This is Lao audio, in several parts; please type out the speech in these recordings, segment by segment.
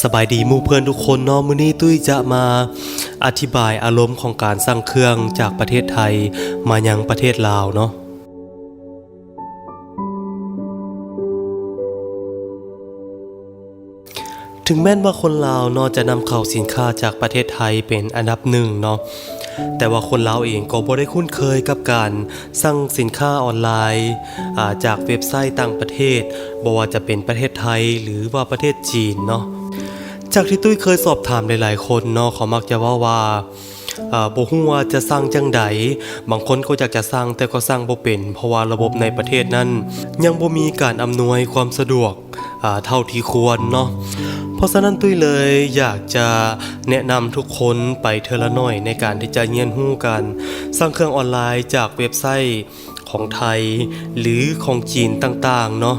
ສະບາຍດີໝູ່ເພື່ອນທຸກຄົນເນາະ, ມື້ນີ້ຕຸ້ຍຈະມາອະທິບາຍອາລົມຂອງການສັ່ງເຄື່ອງຈາກປະເທດໄທມາຍັງປະເທດລາວເນາະ. ເຖິງແມ່ນວ່າຄົນລາວເນາະ ຈະນຳເຂົ້າສິນຄ້າຈາກປະເທດໄທເປັນອັນດັບໜຶ່ງເນາະ, ແຕ່ວ່າຄົນລາວເອງກໍບໍ່ໄດ້ຄຸ້ນເຄີຍກັບການສັ່ງສິນຄ້າອອນລາຍ ອາ ຈາກເວັບໄຊຕ່າງປະເທດ, ບໍ່ວ່າຈະເປັນປະເທດໄທ ຫຼືວ່າປະເທດຈີນເນາະ. ຈາກທີ່ຕຸ້ຍເຄີຍສອບຖາມຫຼາຍໆຄົນເນາະ, ເຂົາມັກຈະເວົ້າວ່າ ເອີ ບໍ່ຮູ້ວ່າຈະສັ່ງຈັ່ງໃດ, ບາງຄົນກໍຢາກຈະສັ່ງແຕ່ກໍສັ່ງບໍ່ເປັນ ເພາະວ່າລະບົບໃນປະເທດນັ້ນຍັງບໍ່ມີການອຳນວຍຄວາມສະດວກ ອາ ເທົ່າທີ່ຄວນເນາະ. ເພາະສະນັ້ນຕຸ້ຍເລີຍຢາກຈະແນະນຳທຸກຄົນໄປເທື່ອລະໜ້ອຍ ໃນການທີ່ຈະຮຽນຮູ້ການສັ່ງເຄື່ອງອອນລາຍຈາກເວັບໄຊຂອງໄທ ຫຼື ຂອງຈີນຕ່າງໆເນາະ.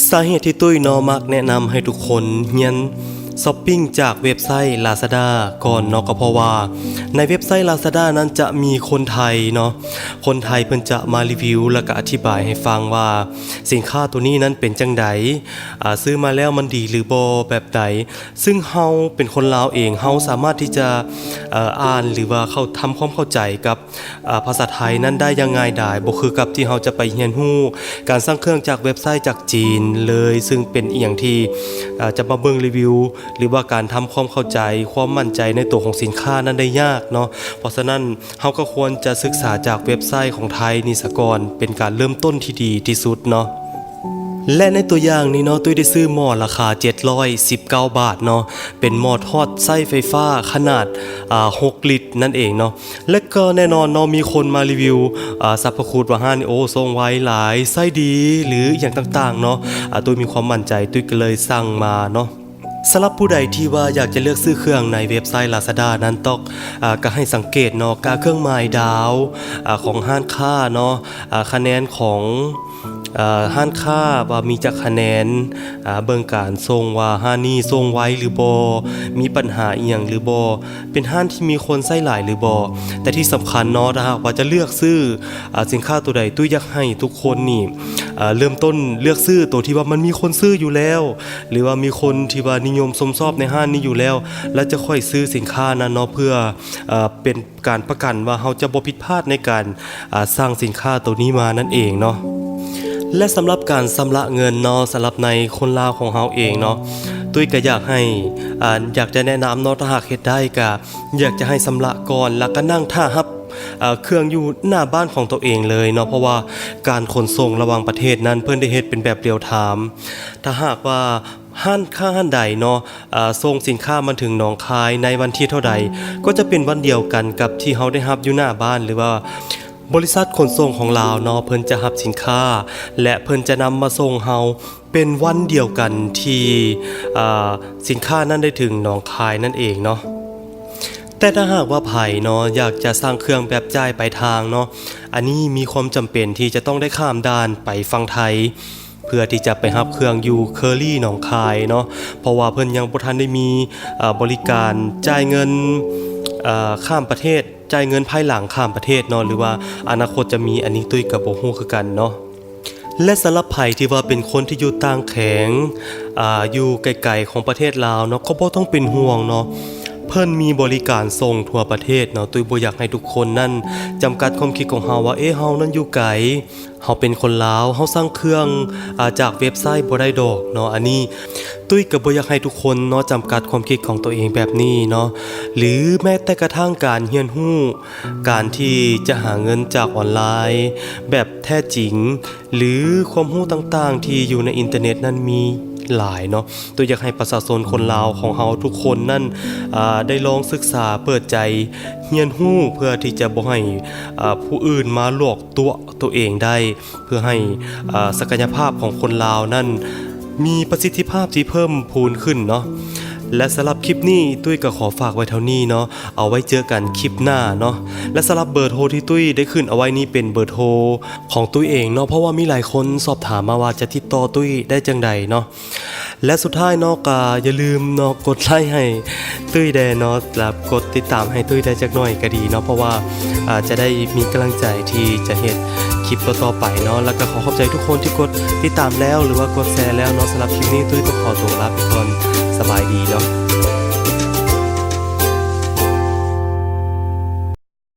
ສາເຫດທີ່ຕຸ້ຍເນາະ ມັກແນະນຳໃຫ້ທຸກຄົນຮຽນຊັອບປິງຈາກເວັບໄຊ Lazada ກ່ອນເນາະ ກໍເພາະວ່າໃນເວັບໄຊ Lazada ນັ້ນຈະມີຄົນໄທເນາະ, ຄົນໄທເພິ່ນຈະມາຣີວິວ ແລ້ວກໍອະທິບາຍໃຫ້ຟັງວ່າສິນຄ້າໂຕນີ້ນັ້ນເປັນຈັ່ງໃດ, ອາ ຊື້ມາແລ້ວມັນດີຫຼືບໍ່ ແບບໃດ. ຊຶ່ງເຮົາເປັນຄົນລາວເອງ ເຮົາສາມາດທີ່ຈະ ເອີ ອ່ານ ຫຼືວ່າເຂົ້າ ທຳຄວາມເຂົ້າໃຈກັບ ອາ ພາສາໄທນັ້ນໄດ້ຢ່າງງ່າຍດາຍ, ບໍ່ຄືກັບທີ່ເຮົາຈະໄປຮຽນຮູ້ການສັ່ງເຄື່ອງຈາກເວັບໄຊຈາກຈີນເລີຍ, ຊຶ່ງເປັນອີ່ຫຍັງທີ່ ອາ ຈະມາເບິ່ງຣີວິວ ຫຼືວ່າການທຳຄວາມເຂົ້າໃຈ ຄວາມໝັ້ນໃຈໃນຕົວຂອງສິນຄ້ານັ້ນໄດ້ຍາກເນາະ. ເພາະສະນັ້ນ ເຮົາກໍຄວນຈະສຶກສາຈາກເວັບໄຊຂອງໄທນີ້ສາກ່ອນ ເປັນການເລີ່ມຕົ້ນທີ່ດີທີ່ສຸດເນາະ. ແລະ ໃນຕົວຢ່າງນີ້ເນາະ, ຕຸ້ຍໄດ້ຊື້ໝໍ້ລາຄາເຈັດຮ້ອຍສິບເກົ້າບາດເນາະ, ເປັນໝໍ້ທອດໃຊ້ໄຟຟ້າຂະໜາດ ອາ ຫົກລິດນັ້ນເອງເນາະ. ແລະ ກໍແນ່ນອນເນາະ, ມີຄົນມາຣີວິວ ອາ ສັບພະຄຸດວ່າຮ້ານນີ້ ໂອ້ ສົ່ງໄວຫຼາຍ, ໃຊ້ດີ ຫຼື ອີ່ຫຍັງຕ່າງໆເນາະ. ອາ ຕຸ້ຍມີຄວາມໝັ້ນໃຈ, ຕຸ້ຍກໍເລີຍສັ່ງມາເນາະ. ສຳລັບຜູ້ໃດທີ່ວ່າຢາກຈະເລືອກຊື້ເຄື່ອງໃນເວັບໄຊ Lazada ນັ້ນ ຕ້ອງ ອາ ກໍໃຫ້ສັງເກດເນາະ, ກະເຄື່ອງໝາຍດາວ ອາ ຂອງຮ້ານຄ້າເນາະ, ອາ ຄະແນນຂອງ ອາ ຮ້ານຄ້າວ່າມີຈັກຄະແນນ, ອາ ເບິ່ງການສົ່ງວ່າຮ້ານນີ້ສົ່ງໄວຫຼືບໍ່, ມີບັນຫາອີ່ຫຍັງຫຼືບໍ່, ເປັນຮ້ານທີ່ມີຄົນໃຊ້ຫຼາຍຫຼືບໍ່. ແຕ່ທີ່ສຳຄັນເນາະ, ຖ້າຫາກວ່າຈະເລືອກຊື້ ອາ ສິນຄ້າໂຕໃດ, ຕຸ້ຍຢາກໃຫ້ທຸກຄົນນີ້ ອາ ເລີ່ມຕົ້ນເລືອກຊື້ໂຕທີ່ວ່າມັນມີຄົນຊື້ຢູ່ແລ້ວ ຫຼືວ່າມີຄົນທີ່ວ່ານິຍົມຊົມຊອບໃນຮ້ານນີ້ຢູ່ແລ້ວ, ແລ້ວຈະຄ່ອຍຊື້ສິນຄ້ານັ້ນເນາະ, ເພື່ອ ອາ ເປັນ ການປະກັນວ່າເຮົາຈະບໍ່ຜິດພາດໃນການ ອາ ສັ່ງສິນຄ້າໂຕນີ້ມານັ້ນເອງເນາະ. ແລະ ສຳລັບການຊຳລະເງິນເນາະ, ສຳລັບໃນຄົນລາວຂອງເຮົາເອງເນາະ, ຕຸ້ຍກໍຢາກໃຫ້ ອາ ຢາກຈະແນະນຳເນາະ, ຖ້າຫາກເຮັດໄດ້ກໍຢາກຈະໃຫ້ຊຳລະກ່ອນ ແລ້ວກໍນັ່ງຖ້າຮັບ ອາ ເຄື່ອງຢູ່ໜ້າບ້ານຂອງຕົວເອງເລີຍເນາະ, ເພາະວ່າການຂົນສົ່ງລະຫວ່າງປະເທດນັ້ນ ເພິ່ນໄດ້ເຮັດເປັນແບບ real time. ຖ້າຫາກວ່າ ຮ້ານຄ້າຮ້ານໃດເນາະ ເອີ ສົ່ງສິນຄ້າມາເຖິງໜອງຄາຍໃນວັນທີເທົ່າໃດ ກໍຈະເປັນວັນດຽວກັນກັບທີ່ເຮົາໄດ້ຮັບຢູ່ໜ້າບ້ານ ຫຼືວ່າບໍລິສັດຂົນສົ່ງຂອງລາວເນາະ ເພິ່ນຈະຮັບສິນຄ້າ ແລະ ເພິ່ນຈະນຳມາສົ່ງເຮົາເປັນວັນດຽວກັນທີ່ ເອີ ສິນຄ້ານັ້ນໄດ້ເຖິງໜອງຄາຍນັ້ນເອງເນາະ. ແຕ່ຖ້າຫາກວ່າໃຜເນາະ ຢາກຈະສັ່ງເຄື່ອງແບບຈ່າຍປາຍທາງເນາະ ອັນນີ້ມີຄວາມຈຳເປັນທີ່ຈະຕ້ອງໄດ້ຂ້າມດ່ານໄປຝັ່ງໄທ ເພື່ອທີ່ຈະໄປຮັບເຄື່ອງຢູ່ເຄີຣີໜອງຄາຍເນາະ ເພາະວ່າເພິ່ນຍັງບໍ່ທັນໄດ້ມີ ເອີ ບໍລິການຈ່າຍເງິນ ເອີ ຂ້າມປະເທດ ຈ່າຍເງິນພາຍຫຼັງຂ້າມປະເທດເນາະ ຫຼືວ່າອະນາຄົດຈະມີ ອັນນີ້ຕຸ້ຍກໍບໍ່ຮູ້ຄືກັນເນາະ. ແລະ ສຳລັບໃຜທີ່ວ່າເປັນຄົນທີ່ຢູ່ຕ່າງແຂວງ ອາ ຢູ່ໄກໆຂອງປະເທດລາວເນາະ ກໍບໍ່ຕ້ອງເປັນຫ່ວງເນາະ ເພິ່ນມີບໍລິການສົ່ງທົ່ວປະເທດເນາະ. ຕຸ້ຍບໍ່ຢາກໃຫ້ທຸກຄົນນັ້ນຈຳກັດຄວາມຄິດຂອງເຮົາວ່າ ເອ ເຮົານັ້ນຢູ່ໄກ ເຮົາເປັນຄົນລາວ ເຮົາສັ່ງເຄື່ອງ ອາ ຈາກເວັບໄຊບໍ່ໄດ້ດອກເນາະ. ອັນນີ້ຕຸ້ຍກໍບໍ່ຢາກໃຫ້ທຸກຄົນເນາະ ຈຳກັດຄວາມຄິດຂອງຕົວເອງແບບນີ້ເນາະ ຫຼືແມ້ແຕ່ກະທັ່ງການຮຽນຮູ້ ການທີ່ຈະຫາເງິນຈາກອອນລາຍແບບແທ້ຈິງ ຫຼືຄວາມຮູ້ຕ່າງໆທີ່ຢູ່ໃນອິນເຕີເນັດນັ້ນມີຫຼາຍເນາະ. ຕຸ້ຍຢາກໃຫ້ປະຊາຊົນຄົນລາວຂອງເຮົາທຸກຄົນນັ້ນ ອາ ໄດ້ລອງສຶກສາເປີດໃຈຮຽນຮູ້ ເພື່ອທີ່ຈະບໍ່ໃຫ້ ອາ ຜູ້ອື່ນມາຫຼອກຕົວະ ຕົວເອງໄດ້ ເພື່ອໃຫ້ ເອີ ສັກກະຍະພາບຂອງຄົນລາວນັ້ນມີປະສິດທິພາບທີ່ເພີ່ມພູນຂຶ້ນເນາະ. ແລະ ສຳລັບຄລິບນີ້ ຕຸ້ຍກໍຂໍຝາກໄວ້ເທົ່ານີ້ເນາະ ເອົາໄວ້ເຈີກັນຄລິບໜ້າເນາະ. ແລະ ສຳລັບເບີໂທທີ່ຕຸ້ຍໄດ້ຂຶ້ນເອົາໄວ້ນີ້ເປັນເບີໂທຂອງຕຸ້ຍເອງເນາະ ເພາະວ່າມີຫຼາຍຄົນສອບຖາມມາວ່າຈະຕິດຕໍ່ຕຸ້ຍໄດ້ຈັ່ງໃດເນາະ. ແລະ ສຸດທ້າຍເນາະ ກໍຢ່າລືມເນາະ ກົດໄລໃຫ້ຕຸ້ຍແດ່ເນາະ ແລະ ກົດຕິດຕາມໃຫ້ຕຸ້ຍໄດ້ຈັກໜ້ອຍກໍດີເນາະ ເພາະວ່າ ອາ ຈະໄດ້ມີກຳລັງໃຈທີ່ຈະເຮັດຄລິບຕໍ່ໆໄປເນາະ. ແລ້ວກໍຂໍຂອບໃຈທຸກຄົນທີ່ກົດຕິດຕາມແລ້ວ ຫຼືວ່າກົດແຊແລ້ວເນາະ. ສຳລັບຄລິບນີ້ ຕຸ້ຍຕ້ອງຂໍຕົວລາໄປກ່ອນ.